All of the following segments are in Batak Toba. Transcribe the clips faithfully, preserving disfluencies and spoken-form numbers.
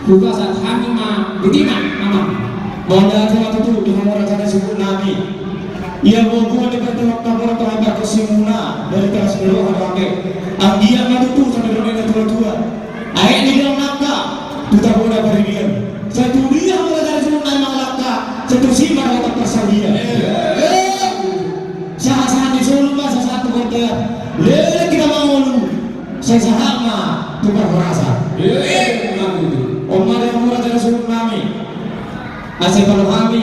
Hupasahat hami ma botima, Amang. Mauliate ma tutu di hamu raja ni suhut nami. Ia boha-boha di partingkian hamu na tonga pargonsimuna, dari teras ni roha do ate. Anggiat ma tutu songon nidok ni natua-tua: Aek ni gondang nangka, tu tabo na paridian. Sai tu dia hamu raja ni suhut nami mangalangka, sai tusi ma dapotan parsaulian. Eh, sahat-sahat ni solu ma sahat-sahat tu bontean. Leleng hita mangolu, sai sahat ma tu parhorasan. Eh, on ma di hamu raja ni suhut nami. Asa palo hami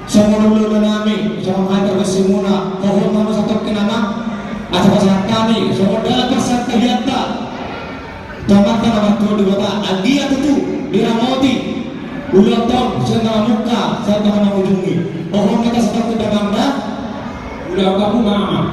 songon ulaula nami, songon hami pargonsimuna, hohom ma hamu satongkin, Amang. Asa pasahat hami songon dalan parsatongkinta tu Amanta na martua Debata, anggiat tutu diramoti ulaonta on sian na mamungka sahat tu na mangujungi. Hohom ma hita satongkin, Amang, da. Ulaon hamu ma, Amang.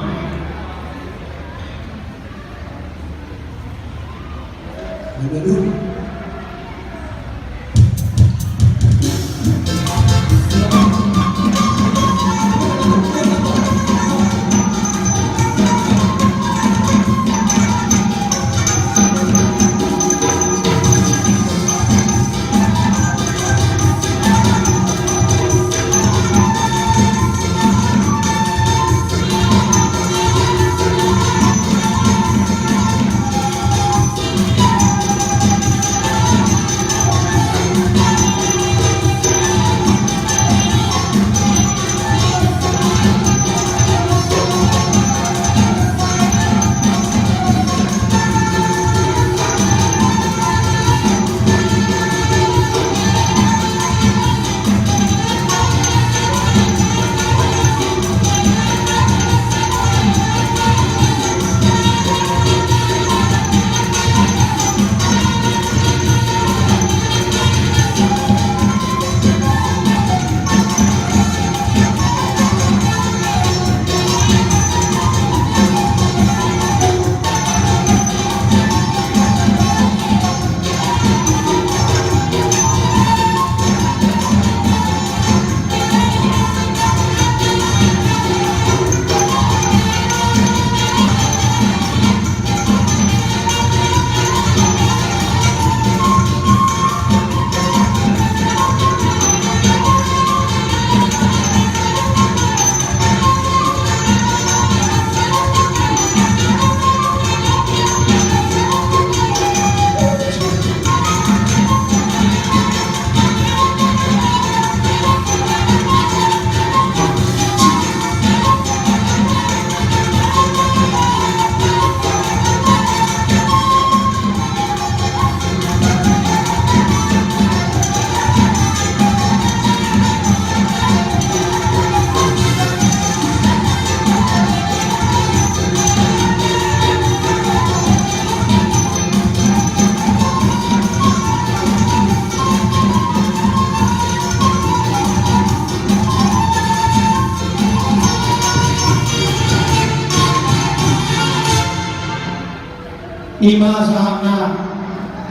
I ma sahatna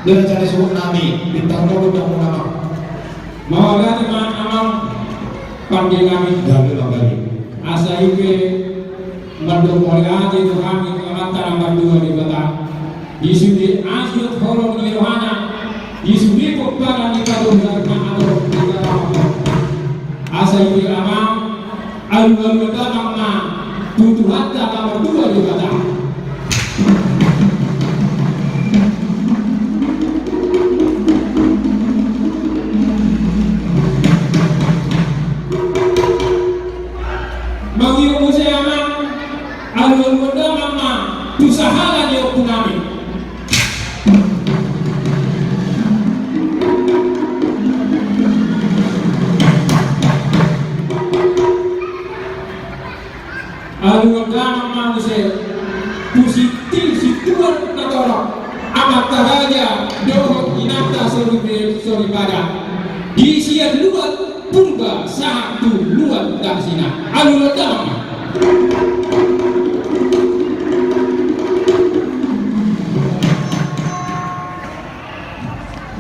di raja ni suhut nami, bintang tolu do muna, Amang. Mauliate ma, Amang, pande nami. Gabe ma gabe. Asa i pe mandok mauliate do hami tu Amanta na martua Debata, di sude asi dohot holong ni rohana, di sude pomparan ni Patogar na adong di Karawang. Asa i pe, Amang, alualuhon damang ma tu Tuhanta na martua Debata. Mauliate muse, Amang, alualuhon damang ma tu sahala ni ompu nami. Alualuhon damang ma muse tu si, tu situan na torop, amanta raja dohot inanta soripada, di sian luat Purba sahat tu luat Tangsina. Alualuhon damang ma.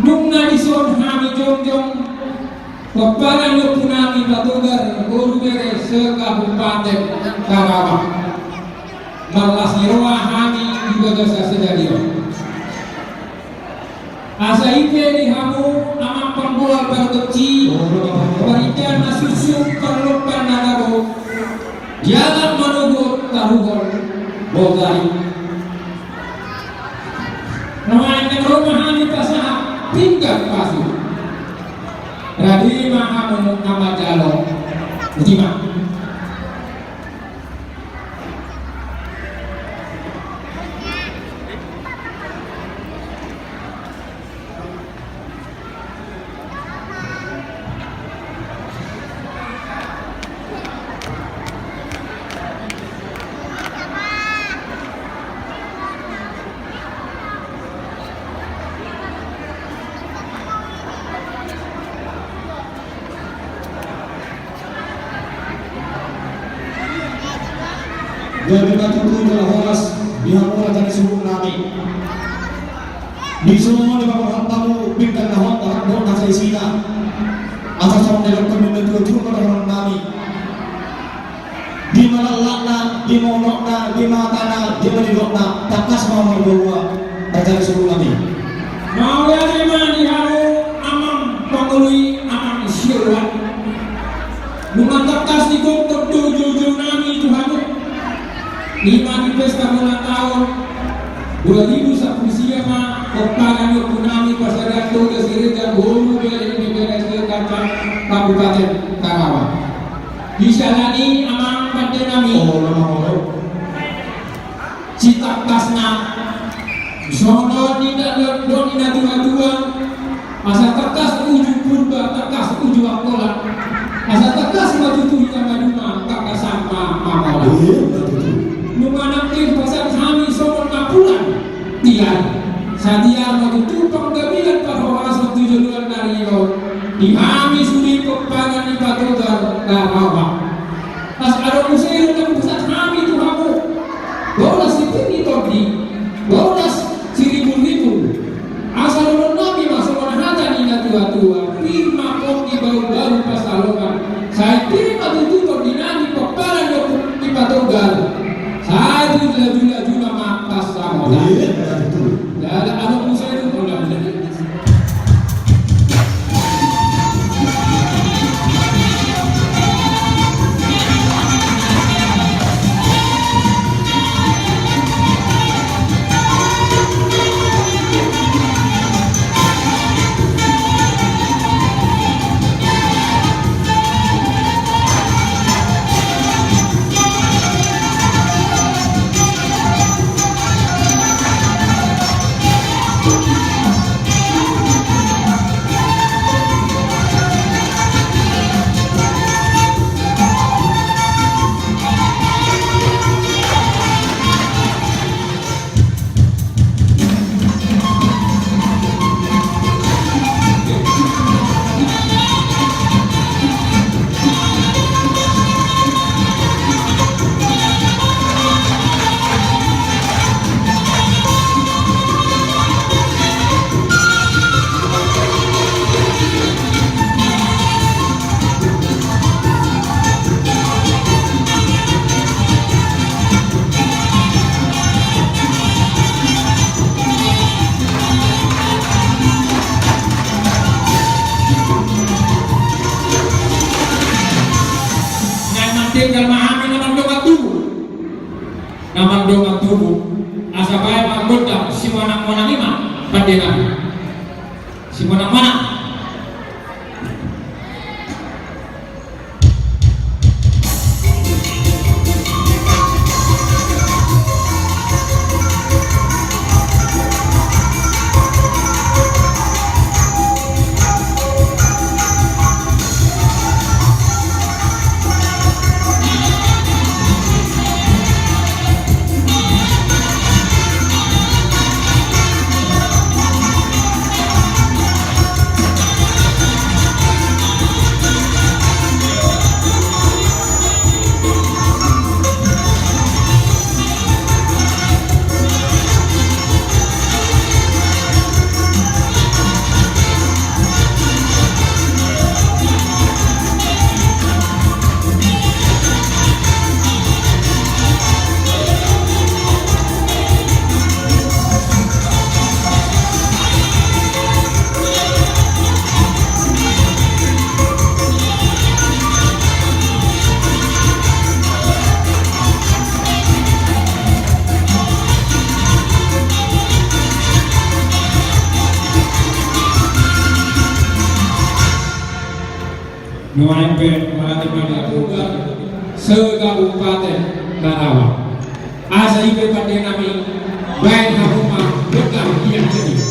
Nunga dison hami jongjong, pomparan ni ompu nami Patogar boru bere se-Kabupaten Karawang. Marlas ni roha hami di bagasan sadari on. Asa i pe di hamu amang panggual pargonsi, parindahan na suksuk, parlompan na dabo, jala manogot taruhon botari. Nuaeng na ro ma hami pasahat pinggan pasu. Rade ma hamu na manjalo. Uti ma. Gabe ma tutu jala horas di hamu raja ni suhut nami. Dison dipaborhat hamu pinggan na hot, rap dohot na saisina. Asa songon na nidok ni natuatua ma dohonon nami. Di ma lallakna, di ma unokna, di ma hatana, di ma nidokna, tangkas ma marboa. Raja ni suhut nami. Mauliate ma di hamu amang pangoloi, amang sioluan. Nunga tangkas digokhon do joujou nami tu hamu. Ima di pesta ulang tahun dua ribu sampulu sia ma pomparan ni ompu nami Pasaribu Toga Siregar, boru bere ni bere Siregar, Kabupaten Karawang. Di siala ni i amang pande nami. Oh, nama, oh. Sitangkasna, songon nidok ni natuatua, asa tangkas uju Purba, tangkas uju Angkola, asa tangkas ma tutu hita maduma, tangkas ma mamola. Iya, betul. Nunga nangkin pasahat hami songon napuran tiar, sadia ma tutu panggabean parhorasan tu joloan na ro on, di hami sude pomparan ni Patogar Karawang. Asa adong muse na hupasahat hami tu hamu. Bolas sipir ni tondi, bolas siriburibu. Asa dohonon nami ma songon hata ni natuatua, pir ma pongki, baru-baru pansalongan. Sai pir ma tutu tondi nami pomparan ni Patogar. Sai tu laju-lajuna ma pansamotan. Iya, betul. Jala adong muse na hupasahat. Naeng mandenggan ma hami na mandongan tubu. Na mandongan tubu, asa baen ma gondang simonang-monang i ma, pande nami. Simonang-monang. Nuaeng pe mauliate ma di Apoga se-Kabupaten Karawang. Asa i pe pande nami, baen hamu ma penggabean nami.